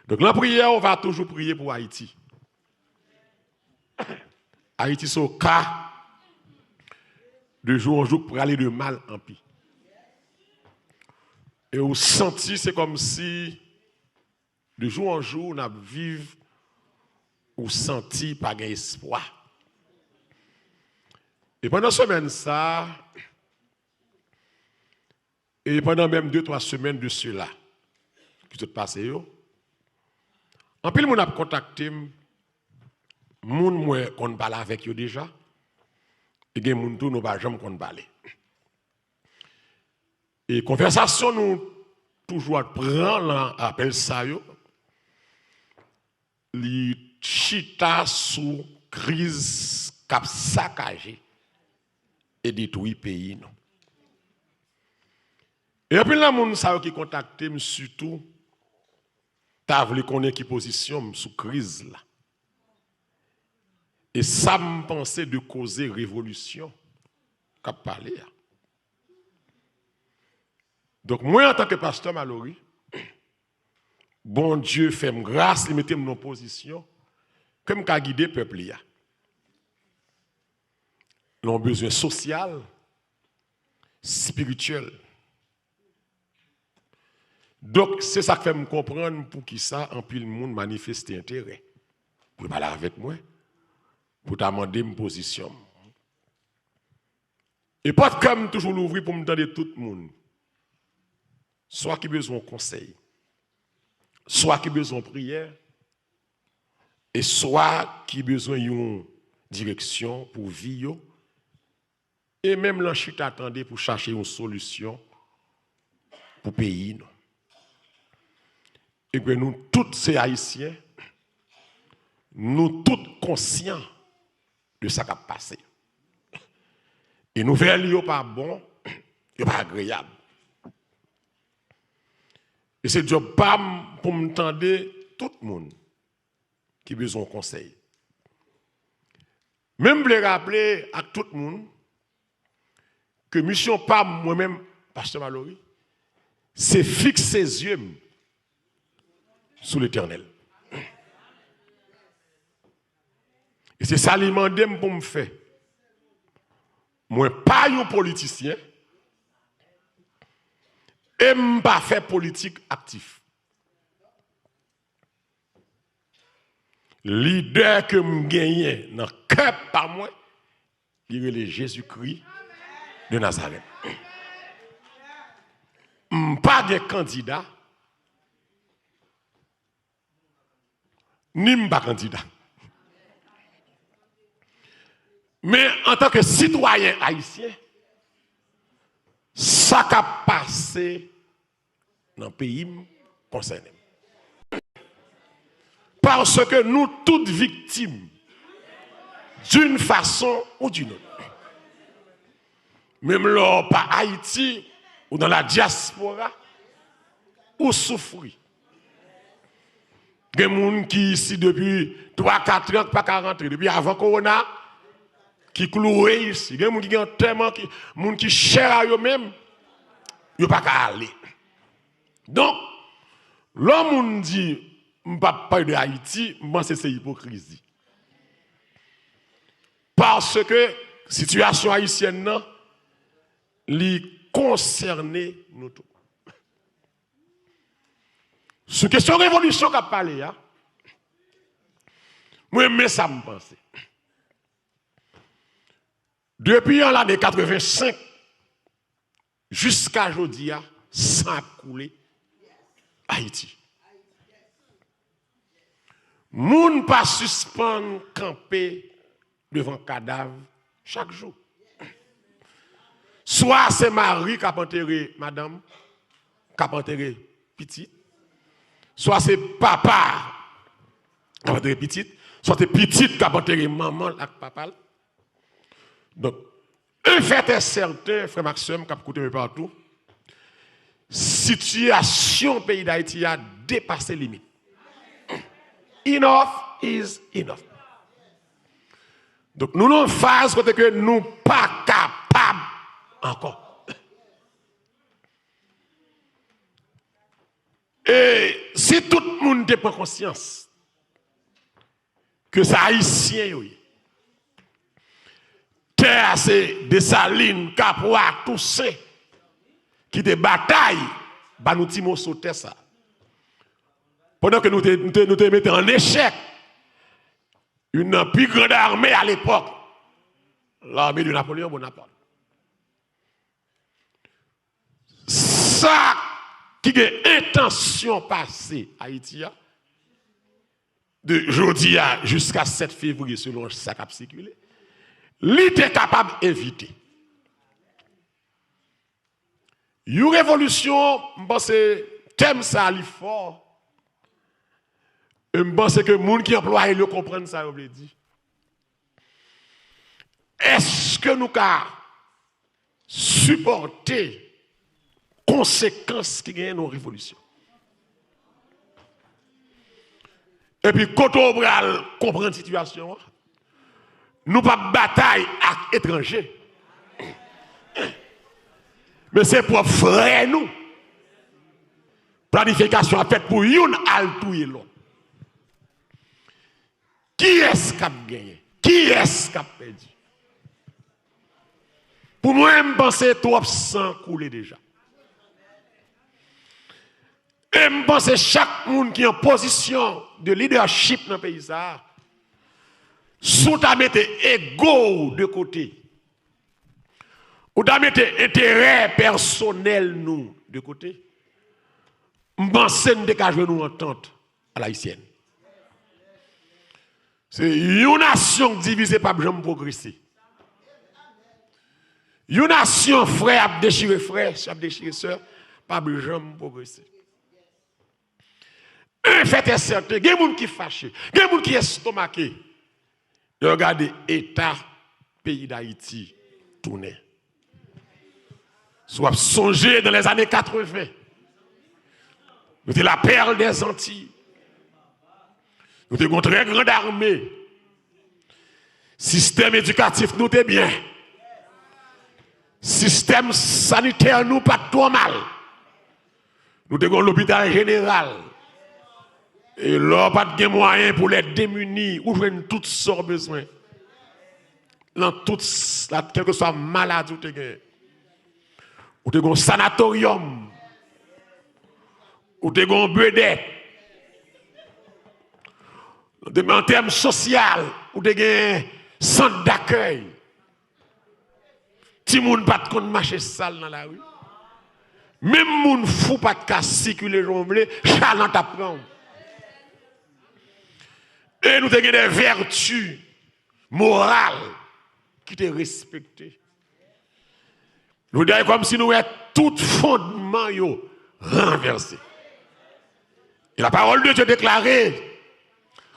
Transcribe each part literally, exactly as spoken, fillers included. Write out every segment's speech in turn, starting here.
Donk, lan priyè, ou va toujou priye pou Ayiti. Ayiti se yon ka de jou an jou k prale de mal an pi. E ou santi se kòmsi de jou an jou n ap viv, ou santi pa gen espwa. E pandan semèn sa a, e pandan menm de twa semèn de sela ki sot pase yo, anpil moun ap kontakte m, moun mwen konn pale avèk yo deja, e gen moun tou nou pa janm konn pale. E konvèsasyon nou toujou ap pran lan apèl sa yo, li chita sou kriz k ap sakaje e detwi peyi nou. E anpil nan moun sa yo ki kontakte m sitou ta vle konnen ki pozisyon m sou kriz la. E sa m panse de koze revolisyon k ap pale a. Donk, mwen, antanke pastè Malory, Bondye fè m gras, li mete m nan pozisyon ke m ka gide pèp li a. Nan yon bezwen sosyal, espirityèl. Donk, se sa k fè m konprann poukisa anpil moun manifeste enterè pou yo pale avèk mwen, pou ta mande m pozisyon m. E pòt kè m toujou louvri pou m tande tout moun, swa ki bezwen yon konsèy, swa ki bezwen yon priyè, e swa ki bezwen yon direksyon pou vi yo, e menm lan chita tande pou chache yon solisyon pou peyi nou. Ebyen, nou tout se Ayisyen, nou tout konsyan de sa k ap pase. E nouvèl yo pa bon, yo pa agreyab. E se djòb pa m pou m tande tout moun ki bezwen yon konsèy. Men m vle raple ak tout moun ke misyon pa m, mwen menm, pastè Malory, se fikse zye m sou Letènèl. E se sa li mande m pou m fè. Mwen pa yon politisyen e m pa fè politik aktif. Lidè ke m genyen nan kè pa mwen, li rele Jezikri de Nazarèt. M pa gen kandida, ni m pa kandida. Men antanke sitwayen ayisyen, sa k ap pase nan peyi m konsène m. Paske nou tout viktim d'une façon ou d'une autre. Menm lè w pa Ayiti, ou nan la diaspora, ou soufri. Gen moun ki isi depi twa, kat an, ki pa ka rantre, depi avan kowona, ki kloure isi. Gen moun ki gen antèman, ki, moun ki chè a yo menm, yo pa ka ale. Donk, lè yon moun di, "M p ap pale de Ayiti," m panse se ipokrizi. Paske sitiyasyon ayisyèn nan, li konsène nou tou. Sou kesyon revolisyon k ap pale a, mwen, men sa m panse. Depi an lane katrevensenk jiska jodi a, san ap koule Ayiti. Moun pa sispann kanpe devan kadav chak jou. Swa se mari k ap antere madanm, k ap antere pitit, swa se papa k ap antere pitit, swa se pitit k ap antere manman l ak papa l. Donk, un fait est certain, frè m ak sè m k ap koute m patou, sitiyasyon peyi Dayiti a depase limit. Enough is enough. Donk, nou nan yon faz kote ke nou pa kapab ankò. E si tout moun te pran konsyans ke se Ayisyen yo ye, tè a se Desalin, Kapwa, Tousen ki te batay ba nou ti moso tè sa. Pandan ke nou te, nou te, nou te mete an echèk youn nan pi grand armée à l'époque, l'armée de Napoléon Bonaparte. Sa ki gen entansyon pase Ayiti a, de jodi a jiska sèt fevriye, selon sa k ap sikile, li te kapab evite. Yon revolisyon, m panse tèm sa a li fò. E m panse ke moun ki anplwaye l yo konprann sa yo vle di. Èske nou ka sipòte konsekans ki genyen nan yon revolisyon? Epi kote w pral konprann sitiyasyon an, nou p ap batay ak etranje. Men se pwòp frè nou. Planifikasyon ap fèt pou youn al touye lòt. Kiyès k ap genyen? Kiyès k ap pèdi? Pou mwen, m panse twòp san koule deja. E m panse chak moun ki an pozisyon de lidèchip nan peyi sa a, si w ta mete ego w de kote, ou ta mete enterè pèsonèl nou de kote, m panse n te ka jwenn yon antant à l'haïtienne. Se yon nasyon k divize p ap janm pwogrese. Yon nasyon frè ap dechire frè, sè ap dechire sè, p ap janm pwogrese. Un fait est certain, gen moun ki fache, gen moun ki estomake. Lè yo gade eta peyi Dayiti tounen. Si w ap sonje, dans les années quatre-vingts, nou te la perle des Antilles. Nou te gen yon trè grand ame. Sistèm edikatif nou te byen. Sistèm sanitè nou pa t twò mal. Nou te gen yon lopital jeneral. E lè w pa t gen mwayen pou les démunis, ou jwenn tout sa w bezwen. Nan tout, la, kèlkeswa maladi w te gen. Ou te gen yon sanatoryòm. Ou te gen yon bedèt. An tèm sosyal, ou te gen sant dakèy. Timoun pa t konn mache sal nan lari. Menm moun fou pa t ka sikile jan w vle, chalan t ap pran w. E nou te gen de vèti moral ki te respekte. Jodi a, e kòmsi nou wè tout fondman yo ranvèse. Et la parole de Dieu déclare,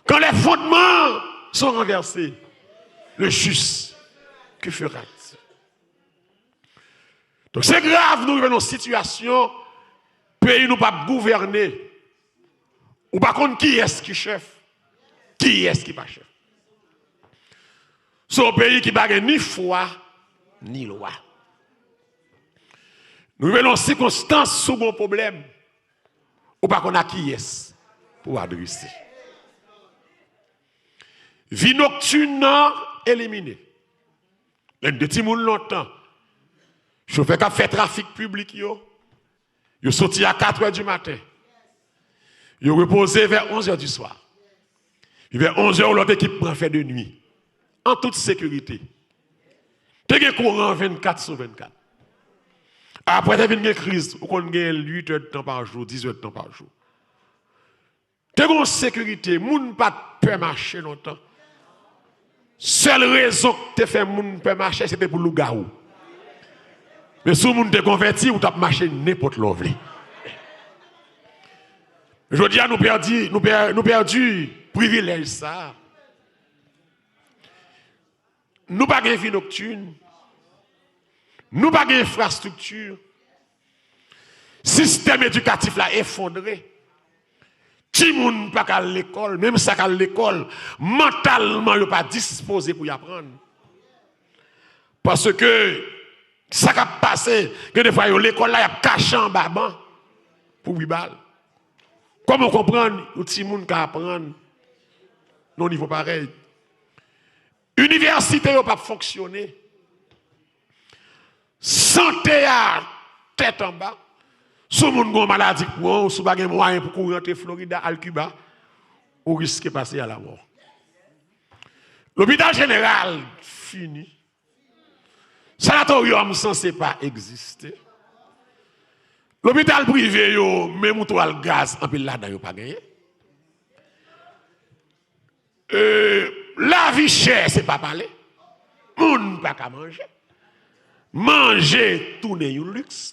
quand les fondements sont renversés, le juste, que fera-t-il? Donk, se grav, nou rive nan yon sitiyasyon, peyi nou p ap gouvène. Ou pa konn kiyès ki chèf, kiyès ki pa chèf. Se yon peyi ki pa gen ni fwa, ni lwa. Nou rive nan yon sikonstans, si w gen yon pwoblèm, ou pa konn a kiyès pou w adrese. Vi noktin nan elimine. Lè n te timoun lontan, chofè k ap fè trafik piblik yo, yo soti a katrè di maten. Yo repoze vè onzè di swa. Vè onzè, yon lòt ekip pran fè de nwi. An tout sekirite. Te gen kouran vennkat sou vennkat. Apre, te vin gen kriz, ou konn gen uit èdtan pa jou, diz èdtan pa jou. Te gen yon sekirite, moun pa t pè mache lontan. Sèl rezon k te fè moun pè mache, se te pou lougawou. Men si yon moun te konvèti, ou t ap mache nenpòt lè w vle. Jodi a, nou pèdi, nou pè-, nou pèdi privilèj sa a. Nou pa gen vi noktin. Nou pa gen enfrastrikti. Sistèm edikatif la efondre. Timoun pa ka al lekòl, menm sa k al lekòl, mantalman yo pa dispoze pou y aprann. Paske sa k ap pase, gen de fwa yo lekòl la, y ap kache anba ban pou bri bal. Kòman w konprann yon timoun ka aprann nan yon nivo parèy? Inivèsite yo p ap fonksyone. Sante a tèt anba. Si yon moun gen yon maladi k pran w, si w pa gen mwayen pou kouri antre Florida al Kiba, ou riske pase a lamò. Lopital jeneral fini. Sanatoryòm sanse pa egziste. Lopital prive yo, menm ou t al gaz, anpil ladan yo pa genyen. E, lavi chè, se pa pale. Moun pa ka manje. Manje tounen yon liks.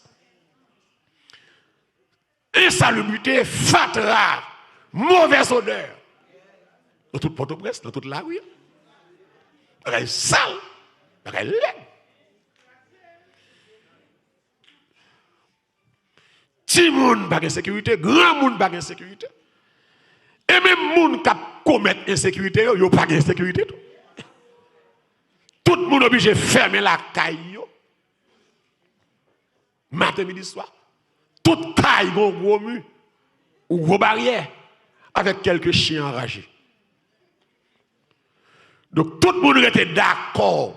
Ensalubrite, fatra, movèz odè. Nan tout Pòtoprens, nan tout lari. Bagay sal, bagay lèd. Timoun pa gen sekirite, granmoun pa gen sekirite. E menm moun k ap komèt ensekirite yo, yo pa gen sekirite tou. Tout moun oblije fèmen lakay yo. Maten, midi, swa. Tout kay gon gwo mi, ou gwo baryè, avèk kèlke chen anraje. Donk, tout moun rete dakò,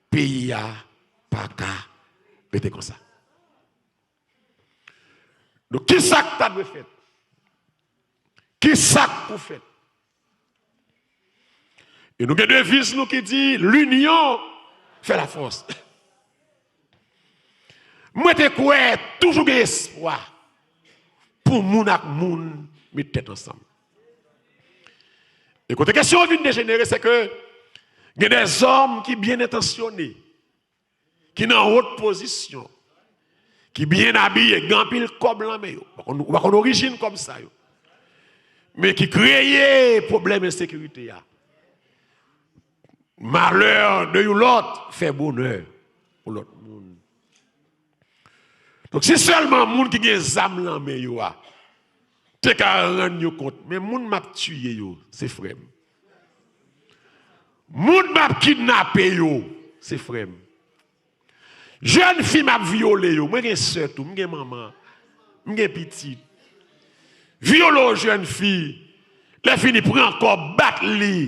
peyi a pa ka rete konsa. Donk, kisa k ta dwe fèt? Kisa k pou fèt? E nou gen deviz nou ki di, l'union fait la force. Mwen te kwè toujou gen espwa pou moun ak moun met tèt ansanm. E kote kesyon an vin dejenere, se ke gen dèzòm ki byen entansyone, ki nan wot pozisyon, ki byen abiye, gen anpil kòb nan men yo. Ou pa konn, ou pa konn orijin kòb sa yo. Men ki kreye pwoblèm ensekirite a. Malè de yon lòt fè bonè yon lòt moun. Donk, si sèlman moun ki gen zam nan men yo a te ka rann yo kont, men moun m ap tiye yo, se frè m. Moun m ap kidnape yo, se frè m. Jèn fi m ap vyole yo, mwen gen sè tou, m gen manman, m gen pitit. Vyole yon jèn fi, lè fini pran kòb, bat li.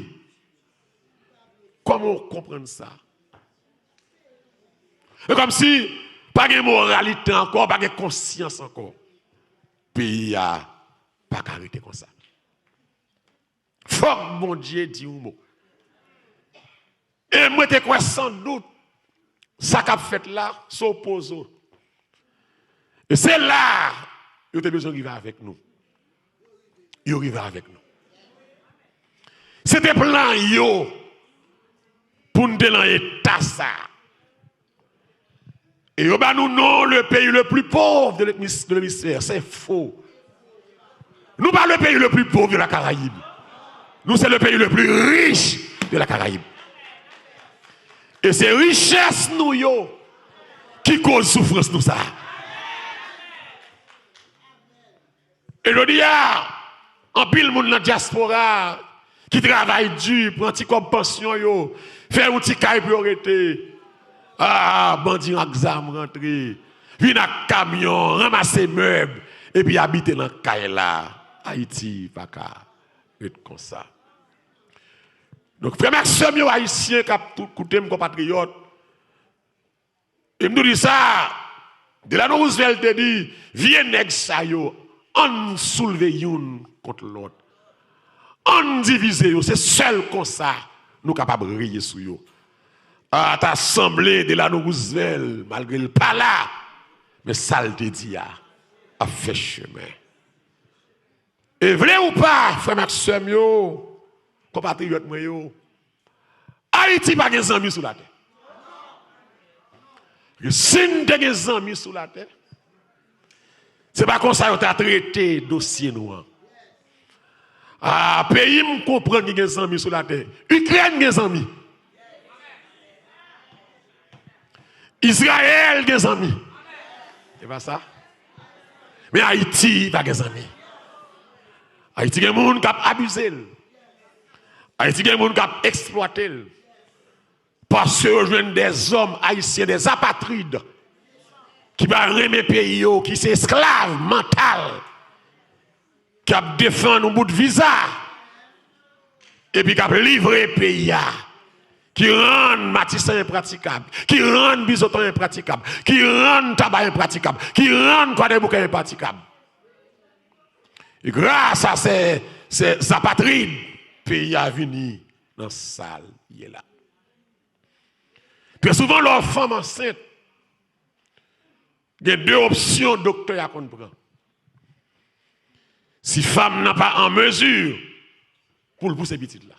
Kòman w konprann sa? E kòmsi pa gen moralite ankò, pa gen konsyans ankò. Peyi a pa ka rete konsa. Fòk Bondye di yon mo. E mwen te kwè san dout, sa k ap fèt la, se yon pozo. E se la, yo te bezwen rive avèk nou. Yo rive avèk nou. Se te plan yo pou n te nan eta sa. E yo ba nou non le pays le plus pauvre de l'hémis-, de l'hémisphère. Se fo. Nou pa le pays le plus pauvre de la Caraïbe. Nou se le pays le plus riche de la Caraïbe. E se richès nou yo ki koz soufrans nou sa. E jodi a, anpil moun nan dyaspora ki travay di, pran ti kòb pansyon yo, fè yon ti kay pou yo rete. Ah, bandi ak zam rantre, vin ak kamyon, ranmase mèb, epi abite nan kay la. Ayiti pa ka ret konsa. Donk, frè m ak sè m yo, ayisyen k ap tou-, koute m, konpatriyòt, e m tou di sa, Delano Roosevelt te di, vye nèg sa yo, ann soulve youn kont lòt. Ann divize yo, se sèl konsa nou kapab reye sou yo. A, ta sanble Delano Roosevelt, malgre l pa la, men sa l te di a ap fè chemen. E vle ou pa, frè m ak sè m yo, konpatriyòt mwen yo, Ayiti pa gen zanmi sou latè. Paske si n te gen zanmi sou latè, se pa konsa yo ta trete dosye nou an. A, peyi m konprann ki gen zanmi sou latè. Ikrèn gen zanmi. Izrayèl gen zanmi. Se pa sa? Men Ayiti pa gen zanmi. Ayiti gen moun k ap abize l. Ayiti gen moun k ap eksplwate l. Paske yo jwenn dèzòm ayisyen, dèzapatrid, ki pa renmen peyi yo, ki se esklav mantal, k ap defann yon bout viza, epi k ap livre peyi a, ki rann Matisan enpratikab, ki rann Bizoton enpratikab, ki rann Taba enpratikab, ki rann Kwadèboukè enpratikab. E gras a se, se apatrid, peyi a vini nan sa l ye la. Trè souvan, lè w fanm ansent, gen de opsyon doktè a konn pran. Si fanm nan pa an mezi pou l pouse pitit la,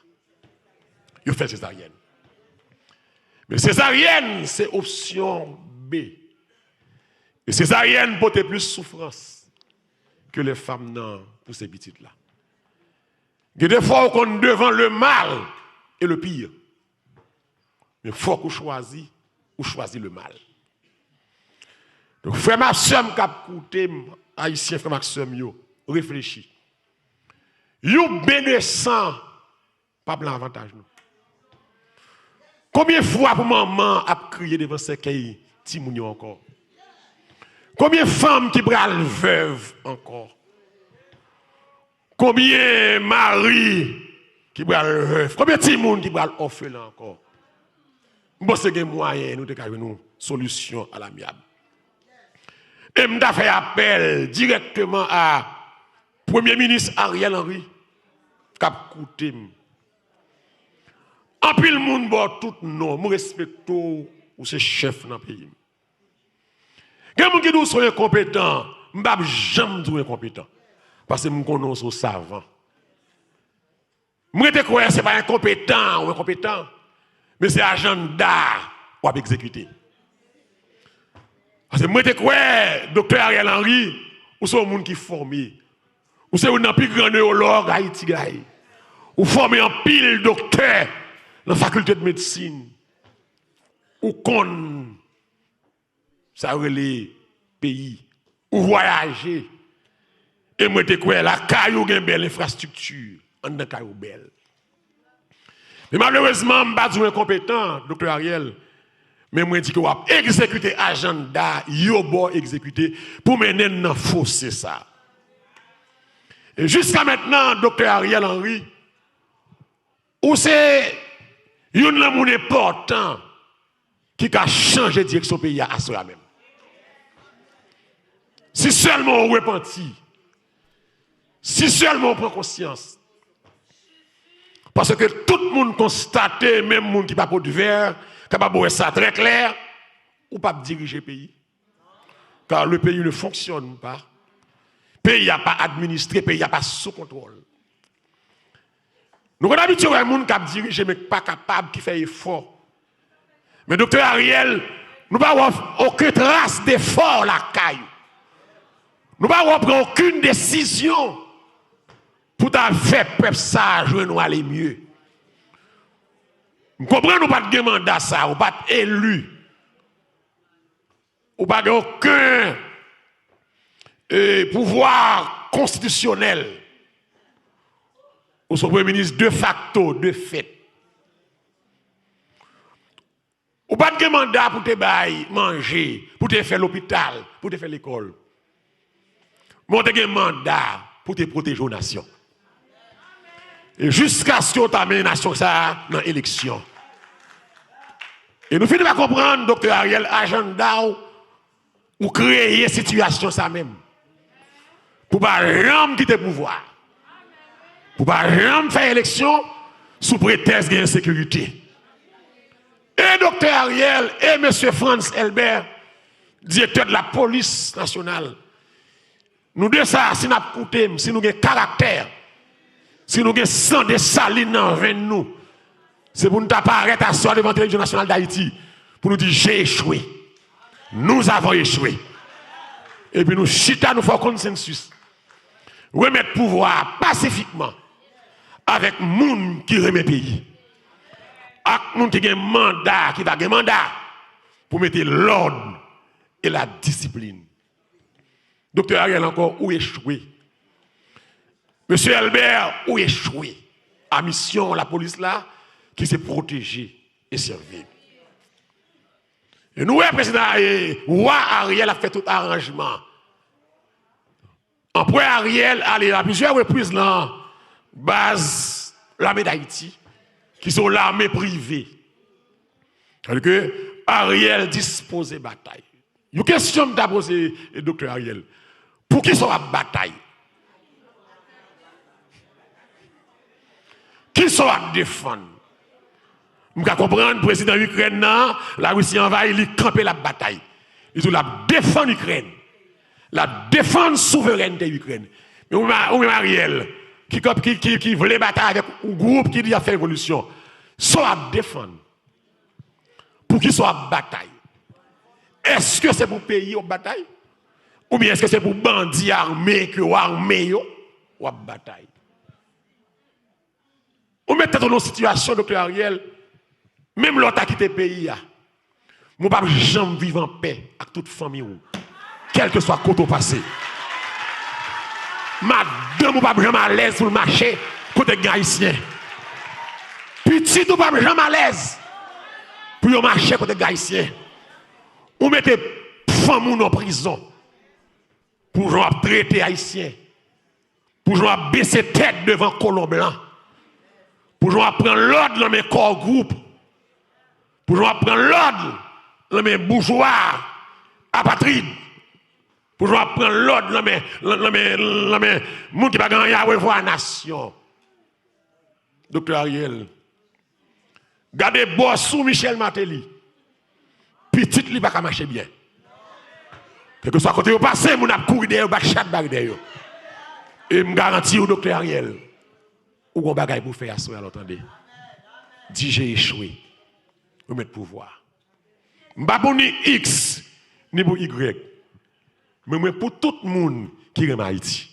yo fè l sezaryèn. Men sezaryèn se opsyon B. E sezaryèn pote plis soufrans ke lè fanm nan pouse pitit la. Gen de fwa ou konn devan le mal et le pire. Men fòk ou chwazi, ou chwazi le mal. Donk, frè m ak sè m k ap koute m, Ayisyen, frè m ak sè m yo, reflechi. Yon ben de san p ap nan avantaj nou. Konbyen fwa pou manman ap kriye devan sèkèy timoun yo ankò? Konbyen fanm ki pral vèv ankò? Konbyen mari ki pral vèv? Konbyen timoun ki pral òfelen ankò? M panse gen mwayen nou te ka jwenn yon solisyon alamyab. E m ta fè apèl dirèkteman a Premye Minis Ariel Henry, k ap koute m. Anpil moun ba w tout non, m respekte w, ou se chèf nan peyi m. Gen moun ki di w se yon enkonpetan, m p ap janm di w enkonpetan, paske m konnen w se yon savan. M rete kwè se pa enkonpetan ou enkonpetan, men se ajanda w ap egzekite. Paske m rete kwè, Doktè Ariel Henry, ou se yon moun ki fòme. Ou se youn nan pi gran newològ Ayiti gaye. Ou fòme anpil doktè nan fakilte de medsin. Ou konn sa yo rele peyi. Ou vwayaje. E mwen te kwè lakay ou gen bèl enfrastrikti. Anndan kay ou bèl. Men malerezman, m pa di w enkonpetan, Doktè Ariel, men mwen di ke w ap egzekite ajanda yo ba w egzekite pou mennen n nan fose sa. E jiska mentnan, Doktè Ariel Henry, ou se youn nan moun enpòtan ki ka chanje direksyon peyi a aswè a menm. Si sèlman w repanti, si sèlman w pran konsyans, paske tout moun konstate, menm moun ki pa pot vè, kapab wè sa trè klè, ou p ap dirije peyi. Car le pays ne fonctionne pas. Peyi a pa administre, peyi a pa sou kontwòl. Nou konn abitye wè moun k ap dirije men k pa kapab, ki fè efò. Men Doktè Ariel, nou pa wè okenn tras defò lakay ou. Nou pa wè w pran okenn desizyon pou ta fè pèp sa a jwenn yon ale mye. M konprann ou pa t gen manda sa, ou pa t eli. Ou pa gen okenn, e, pouvwa konstitisyonèl. Ou se yon premye minis defakto, de fèt. Ou pa t gen manda pou te bay manje, pou te fè lopital, pou te fè lekòl. Men w te gen manda pou te pwoteje w nasyon. E jiskaske w ta mennen nasyon sa a nan eleksyon. E nou fini pa konprann, Doktè Ariel, ajanda w, ou kreye sitiyasyon sa menm. Pou pa janm kite pouvwa. Pou pa janm fè eleksyon sou pretèks gen ensekirite. E Doktè Ariel, e mesye Frantz Elbert, direktè de la polis nasyonal, nou de sa, si n ap koute m, si nou gen karaktè, si nou gen san Desalin nan venn nou, se pou n ta parèt aswè a devan Televizyon Nasyonal d Ayiti, pou nou di, j'ai échoué. Nous avons échoué. Epi nou chita, nou fè yon konsansis. Remèt pouvwa a pasifikman avèk moun ki renmen peyi. Ak moun ki gen manda, ki va gen manda pou mete lòd e la disiplin. Doktè Ariel ankò, ou echwe. Mesye Elbert, ou echwe a misyon lapolis la, ki se pwoteje e sèvi. E nou wè prezidan, e, wa Ariel ap fè tout aranjman. Anperè Ariel ale a plizyè repriz nan baz lame Dayiti, ki se yon lame prive. Sètadi ke Ariel dispoze batay. Yon kesyon m ta poze Doktè Ariel, poukisa w ap batay? Kisa w ap defann? M ka konprann prezidan Ikrèn nan, Larisi anvayi, li kanpe, l ap batay. Li di w l ap defann Ikrèn. L ap defann souverènte Ikrèn. Men ou menm, ou menm Ariel, ki, ki, ki, ki vle batay avèk yon gwoup ki di y ap fè revolisyon, sa w ap defann? Poukisa w ap batay? Èske se pou peyi w ap batay? Oubyen èske se pou bandi ame ke w ame yo w ap batay? Ou met tèt ou nan yon sitiyasyon, Doktè Ariel, menm lè w ta kite peyi a, men w p ap janm viv anpè ak tout fanmi w, kèlkeswa kote w pase. Madanm ou p ap janm alèz pou l mache kote k gen Ayisyen. Pitit ou p ap janm alèz pou yo mache kote k gen Ayisyen. Ou mete fanmi w nan prizon pou jan w ap trete Ayisyen, pou jan w ap bese tèt devan kolon blan, pou jan w ap pran lòd nan men Core Group, pou jan w ap pran lòd nan men boujwa apatrid, pou jan w ap pran lòd nan men, nan men, nan men moun ki pa gen anyen a wè vwa nasyon. Doktè Ariel, gade bòs ou Michel Martelly. Pitit li pa ka mache byen. Kèlkeswa kote yo pase, moun ap kouri dèyè yo, bat chat bare dèyè yo. E m garanti w, Doktè Ariel, ou gon bagay pou w fè aswè a, lè w tande. Di je echwe. Remèt pouvwa. M pa pou ni X, ni pou Y. Men mwen pou tout moun ki renmen Ayiti.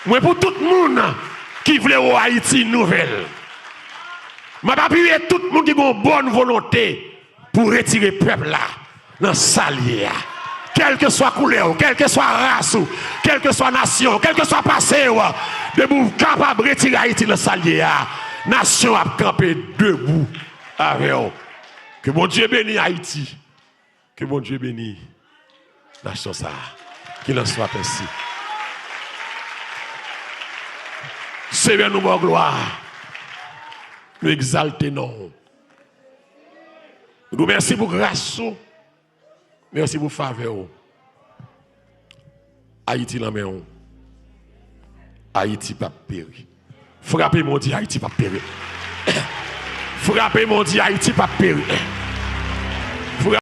Mwen pou tout moun ki vle yon Ayiti nouvèl. M ap apiye tout moun ki gen yon bòn volonte pou retire pèp la nan sa l ye a. Kèlkeswa koulè w, kèlkeswa ras ou, kèlkeswa nasyon w, kèlkeswa pase w, depi w kapab retire Ayiti nan sa l ye a, nasyon ap kanpe debou avè w. Ke Bondye beni Ayiti. Ke Bondye beni nasyon sa a. Qu'il en soit ainsi. Senyè, nou ba w glwa. Nou egzalte non w. Nou di w mèsi pou gras ou. Mèsi pou favè w. Ayiti nan men w. Ayiti p ap peri. Frape men w, di Ayiti p ap peri. Frape men w, di Ayiti p ap peri.